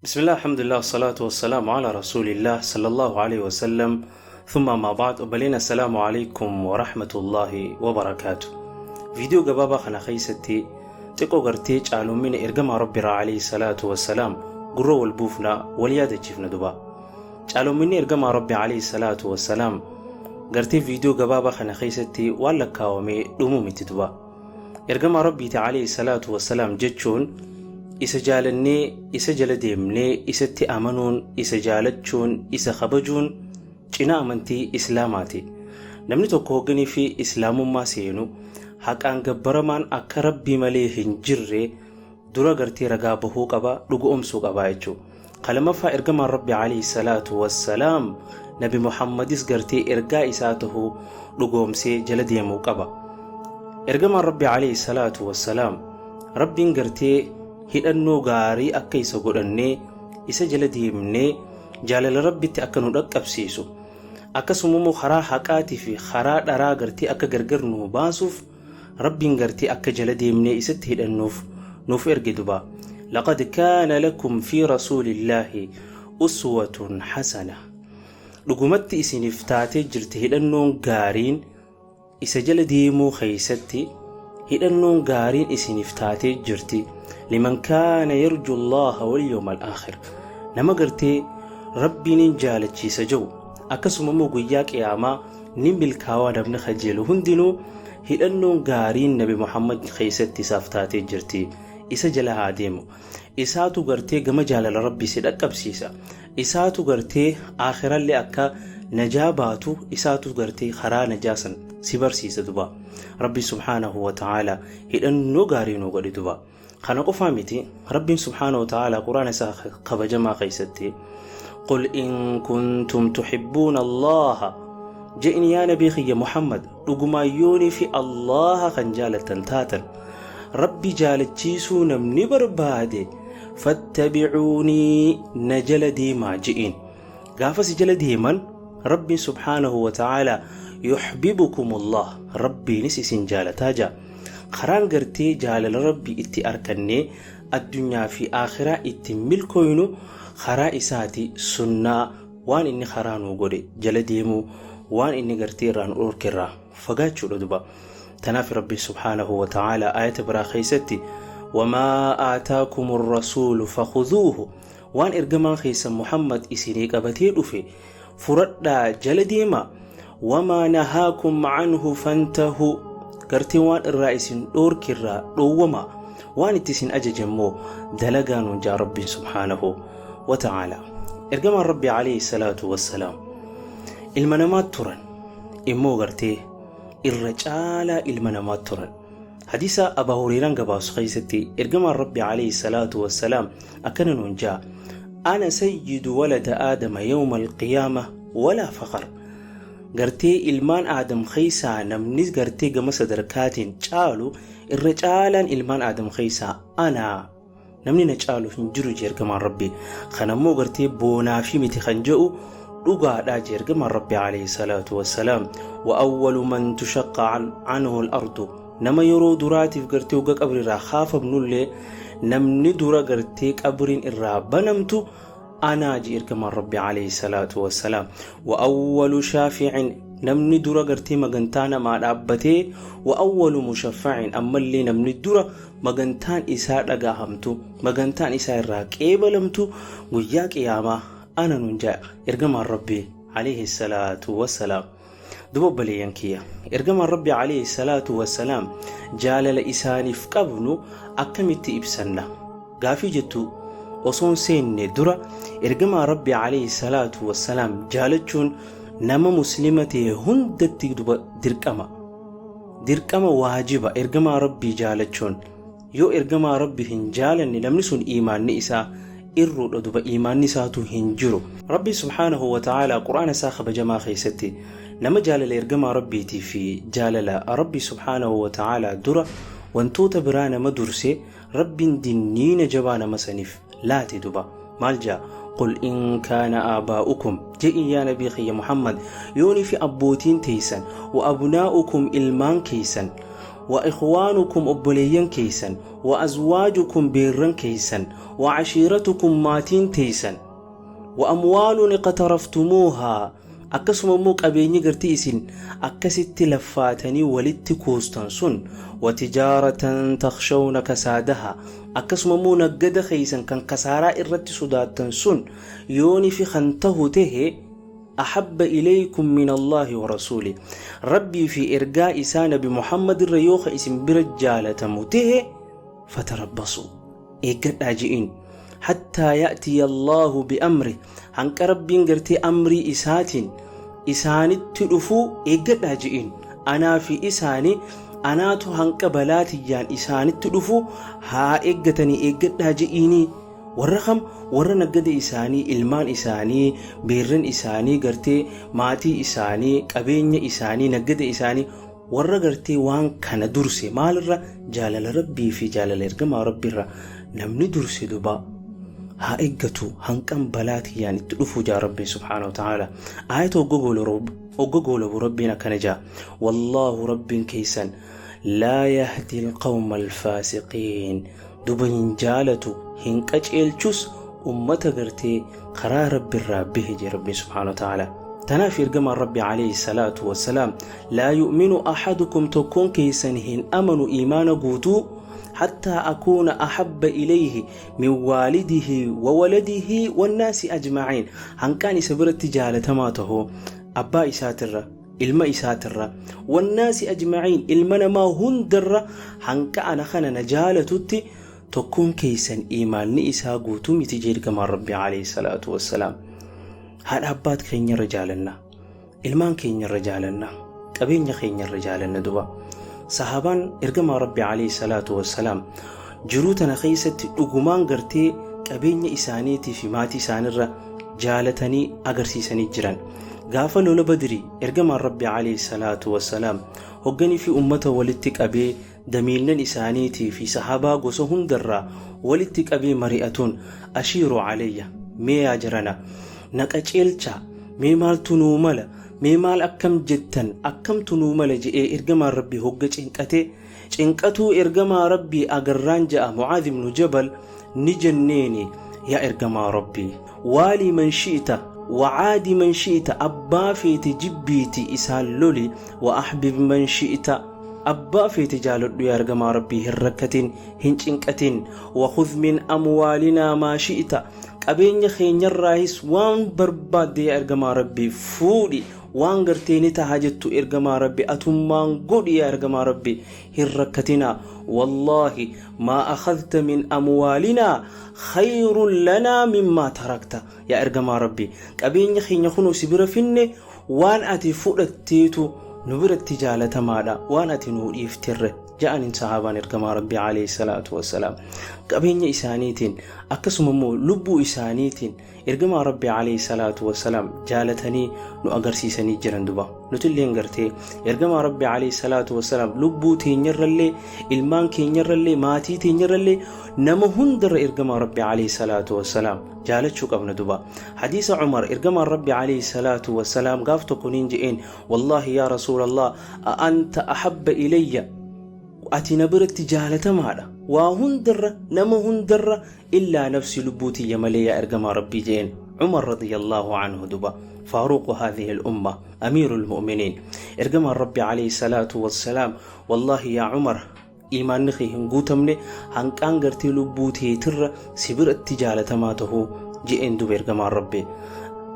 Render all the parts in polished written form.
Bismillah, alhamdulillah, wassalatu wassalamu ala rasulillah sallallahu alaihi wasallam. Thumma ma ba'd, obboleen, assalaamu alaikum wa rahmatullahi wa barakaatu. Viidiyoo gabaabaa kana keessatti xiqqoo gartee caaloommina ergamaa Rabbiraa alayhi salaatu wassalaam gurra wal buufna, wal yaadachiifna duba. Caaloominni ergamaa Rabbi alayhi salaatu wassalaam gartee viidiyoo gabaabaa kana keessatti waan lakkaawamee dhumuu miti duba. Ergamaa Rabbiiti alayhi salaatu wassalaam jechuun isa jaalannee, isa jala deemnee, isatti amanuun, isa jaalachuun, isa kabajuun cina amantii Islaamaati. Namni tokko hogganii fi Islaamummaa seenu haqaan gabbaramaan akka Rabbii malee hin jirre dura gartee ragaa bahuu qaba, dhugoomsuu qaba jechuudha. Kalamaffaa, ergamaan Rabbi alayhi salaatu wassalaam Nabi Muhammadis gartee ergaa isaa tahuu dhugoomsee jala deemuu qaba. Ergamaan Rabbi alayhi salaatu wassalaam Rabbiin gartee hidhannoo gaarii akka isa godhannee, isa jala deemnee, jaalala Rabbitti akka nu dhaqqabsiisu, akkasuma immoo karaa haqaatii fi karaa dharaa gartee akka gargar nu baasuuf Rabbiin gartee akka jala deemnee isatti hidhannuuf nuuf erge duba. Laqad kaana lakum fi rasuulillaahi uswatun hasana. Dhugumatti isiniif taatee jirti hidhannoon gaariin isa jala deemuu keessatti, hidhannoon gaariin isiniif taatee jirti. Liman kaana yarju Allaha wal yawmal aakhir. Nama gartee Rabbiin jaalachiisa jiru, akkasuma immoo guyyaa qiyaamaa ni milkaawaa namni kajeelu hundinuu hidhannoon gaariin Nabi Muhammad keessatti isaaf taatee jirti. Isa jala haa deemu. Isaatu gartee gama jaalala Rabbii si dhaqqabsiisa. Isaatu gartee aakhirallee akka najaa baatu, isaatu gartee karaa najaa san si barsiisa duba. Rabbi subhaanahu wa ta'ala hidhannoo gaarii nu godhe duba. Kana qofaa miti, Rabbiin subhaanahu wa ta'ala Quraana isaa kabajamaa keessatti, "Qul in kuntum tuhibbuuna Allaha," je'in yaa nabii kiyya Muhammad, dhugumaan yoonii fi Allaha kan jaalattan taatan, Rabbi jaalachiisuu namni barbaade, "fattabi'uunii," na jala deemaa je'in. Gaafa si jala deeman Rabbiin subhaanahu wa ta'ala yuhbibukumullah, Rabbiinis isin jaalataa jaa. Karaan gartee jaalala Rabbii itti arkannee addunyaa fi aakhiraa itti milkooynu karaa isaati, sunnaa waan inni karaa nuu godhe jala deemuu, waan inni gartee irraa nu dhorke irraa fagaachuudha duba. Tanaaf Rabbi subhaanahu wa ta'ala ayata biraa keessatti, "Wamaa aataakum rasuulu fakhuduuhu," waan ergamaan keessan Muhammad isinii qabatee dhufe furadhaa, jala deema, "Wamaa nahaakum canhu fantahu," gartee waan irraa isin dhoorkirraa dhoowwama, waan itti isin ajaje immoo dalagaa nuun jaa Rabbiin subhaanahu wa ta'ala. Ergamaan Rabbi alayhi salaatu wassalaam ilma namaat turan, immoo gartee irra caalaa ilma namaat turan. Hadiisa Abaa Huriiraan gabaasu keessatti ergamaan Rabbi alayhi salaatu wassalaam akkana nuun jaa: "Ana sayyidu walada Aadama yawma alqiyaama walaa faqar." Gartee ilmaan Aadam keessaa namni gartee gama sadarkaatiin caalu, irra caalaan ilmaan Aadam keessaa anaa, namni na caalu hin jiru jee ergamaan Rabbi. Kanammoo gartee boonaa fi miti kan jedhu, dhugaadhaa jee ergamaan Rabbi alayhi salaatu wassalaam. "Wa awwalu man tushaqqa anhu al-ardu," nama yeroo duraatiif gartee hogga qabri irraa kaafamnullee namni dura gartee qabriin irraa banamtu anaa jee ergamaan Rabbi alayhi salaatu wassalaam. "Wa awwalu shaafi'in," namni dura gartee magantaa namaa dhaabbatee, "wa awwalu mushaffa'in," ammallee namni dura magantaan isaa dhagahamtu, magantaan isaa irraa qeebalamtu guyyaa qiyaamaa ana nun jaa ergamaan Rabbi alayhi salaatu wassalaam. Duba obboleeyyan kiyya, ergamaan Rabbi alayhi salaatu wassalaam jaalala isaaniif qabnu akkamitti ibsanna gaafii jettu osoon seenne dura, ergamaa Rabbi alayhi salaatu wassalaam jaalachuun nama Muslima ta'e hundatti duba dirqama, dirqama, waajiba ergamaa Rabbii jaalachuun. Yoo ergamaa Rabbi hin jaalanne namni sun iimaanni isaa irruudha duba, iimaanni isaatu hin jiru. Rabbi subhaanahu wa ta'ala Quraana isaa kabajamaa keessatti nama jaalala ergamaa Rabbiitii fi jaalala Rabbi subhaanahu wa ta'ala dura wantoota biraa nama durse, Rabbiin dinniina jabaa nama saniif laate duba. Maal jaa? "Qul in kaana aabaa'ukum," je'in yaa nabii kiyya Muhammad, yoonii fi abbootiin teeysan, "wa abnaa'ukum," ilmaan keeysan, Wa ikhwaanukum obboleeyyan keeysan, wa azwaajukum beerran keeysan, wa cashiiratukum maatiin teeysan, wa amwaalun iqtaraftumuuhaa akkasuma immoo qabeenyi gartee isin akkasitti laffaatanii walitti kuustan sun, wa tijaaratan takshawna kasaadaha akkasuma immoo naggada keeysan kan kasaaraa irratti sodaattan sun yooni fi kan tahu tahe, ahabba ilaykum min Allaahi wa rasuulih Rabbii fi ergaa isaa nabi Muhammad irra yoo ka isin bira jaalatamu tahe, fatarabbasuu eeggadhaa je'iin, hattaa ya'tiya Allaahu bi'amrih hanqa Rabbiin gartee amrii isaatiin isaanitti dhufuu eeggadhaa je'iin. Anaa fi isaani anaatu hanqa balaa tiyyaan isaanitti dhufu haa eeggatanii eeggadhaa je'iinii. Warra kam? Warra naggada isaanii, ilmaan isaanii, beerran isaanii, gartee maatii isaanii, qabeenya isaanii, naggada isaanii, warra gartee waan kana durse maalirra? Jaalala Rabbii fi jaalala ergamaa Rabbiirra namni durse duba haa eeggatu hanqan balaa tiyyaan itti dhufu jaa Rabbiin subhaanahu wa ta'aala. Aayata hogga goolabu Rabbiin akkana jaa: wallaahu Rabbiin keessan laa yahdi alqawma alfaasiqiin duba hin jaalatu hin qaceelchus ummata gartee karaa Rabbi irraa bahe jee Rabbiin subhaanahu wa ta'aala. Tanaaf ergamaan Rabbi alayhi salaatu wassalaam, laa yu'minu ahadukum tokkoon keessan hin amanu iimaana guutuu, hattaa akuuna ahabba ilayhi min waalidihi wa waladihi wannaasi ajma'iin hanqaan isa biratti jaalatamaa tahu abbaa isaatirra, ilma isaatirra, wannaasi ajma'iin ilma namaa hundarra hanqa ana kana na jaalatutti tokkoon keessan iimaanni isaa guutuu miti jee ergamaan Rabbi alayhi salaatu wassalaam. Haadha abbaat keenyarra jaalanna, ilmaan keenyarra jaalanna, qabeenya keenyarra jaalanna. Duba sahaabaan ergamaa Rabbi alayhi salaatu wassalaam jiruu tana keessatti dhugumaan gartee qabeenya isaaniitii fi maatii isaanirra jaalatanii agarsiisanii jiran. Gaafa lola Badrii ergamaan Rabbi alayhi salaatu wassalaam hogganii fi ummata walitti qabee, damiinnan isaaniitii fi sahabaa gosa hundarraa walitti qabee mari'atuun, ashiiru alayya, mee yaa jarana na qaceelchaa, mee maaltu nuu mala, mee maal akkam jettan, akkamtu nuu mala je'ee ergamaan Rabbii hogga cinqate, cinqatuu ergamaa Rabbii agarraan ja'a Mucaadh ibnu Jabal ni jenneeni, yaa ergamaa Rabbii, waalii man shi'ta wacaadi man shi'ta, abbaa feete jibbiiti isaan loli, wa ahbib man shi'ta, abbaa feete jaaladhu, yaa ergamaa Rabbii hin rakkatin, hin cinqatin, wa khudh min amwaalinaa maa shi'ta, qabeenya keenyarraayis waan barbaadde yaa ergamaa Rabbii fuudhi, waan gartee ni taha jettu ergamaa Rabbi atummaan godhi, yaa ergamaa Rabbi hin rakkatinaa, wallaahi maa akhadhta min amwaalinaa khayrun lanaa mimmaa tarakta. Yaa ergamaa Rabbi, qabeenya keenya kunoo si bira finne, waan ati fudhatteetu nu biratti jaalatamaadha waan ati nuu dhiifterre ja'aniin sahaabaan ergamaa Rabbii alayhi salaatu wassalaam. Qabeenya isaaniitiin akkasuma immoo lubbuu isaaniitiin ergamaa Rabbii alayhi salaatu wassalaam jaalatanii nu agarsiisanii jiran. Duba nutilleen gartee ergamaa Rabbii alayhi salaatu wassalaam lubbuu teenyarrallee, ilmaan keenyarrallee, maatii teenyarrallee, nama hundarra ergamaa Rabbii alayhi salaatu wassalaam jaalachuu qabna. Duba hadiisa Umar ergamaan Rabbii alayhi salaatu wassalaam gaaf tokko niin je'een, wallaahi yaa rasuulallah, a anta ahabba ilayya, ati na biratti jaalatamaadha waa hundarra, nama hundarra, illaa nafsi, lubbuu tiyya malee, yaa ergamaa Rabbii je'een Umar radiyallahu anhu. Duba faaruqu haadhihi al-umma, amiiru al-mu'miniin, ergamaan Rabbi alayhi salaatu wassalaam, wallaahi yaa Umar, iimaanni kee hin guutamne hanqaan gartee lubbuu teetirra si biratti jaalatamaa tahuu je'een. Duba ergamaan Rabbi,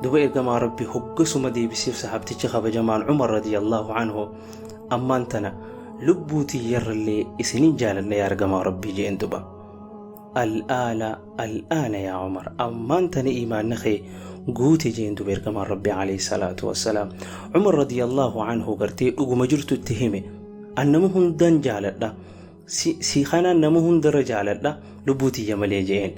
duba ergamaa Rabbi hoggasuma deebiseef sahabtichi kabajamaan Umar radiyallahu anhu, ammaan tana lubbuu tiyyarrallee isinin jaaladha yaa ergamaa Rabbii je'een. Duba al'aana al'aana yaa Umar, ammaan tana iimaanni kee guute jeen. Duba ergamaan Rabbi alayhi salaatu wassalaam Umar radiyallahu anhu gartee dhuguma jirtu itti hime, an nama hundan jaaladha, si kanaan nama hundarra jaaladha lubbuu tiyya malee jeen.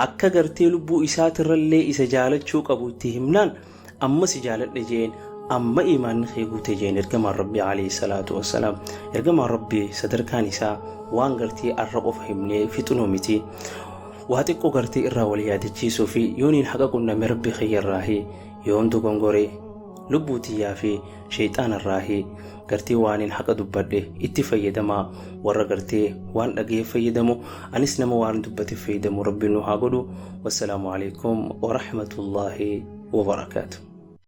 Akka gartee lubbuu isaatirrallee isa jaalachuu qabu itti himnaan, amma si jaaladhe jeen, amma iimaanni kee guute jeen ergamaan Rabbii alayhi salaatu wassalaam. Ergamaan Rabbii sadarkaan isaa waan gartee arra qofa himnee fixunuu miti. Waa xiqqoo gartee irraa wal yaadachiisuu fi yooniin haqa qunname Rabbi kiyyarraahi, yoon dogongore Lubbuu tiyyaa fi sheyxaanarraahi gartee waaniin haqa dubbadhe itti fayyadamaa warra gartee waan dhaga'ee fayyadamu anis nama waan dubbate fayyadamu Rabbi nu haa godhu. Wassalaamu alaikum warahmatullaahi wabarakaatu.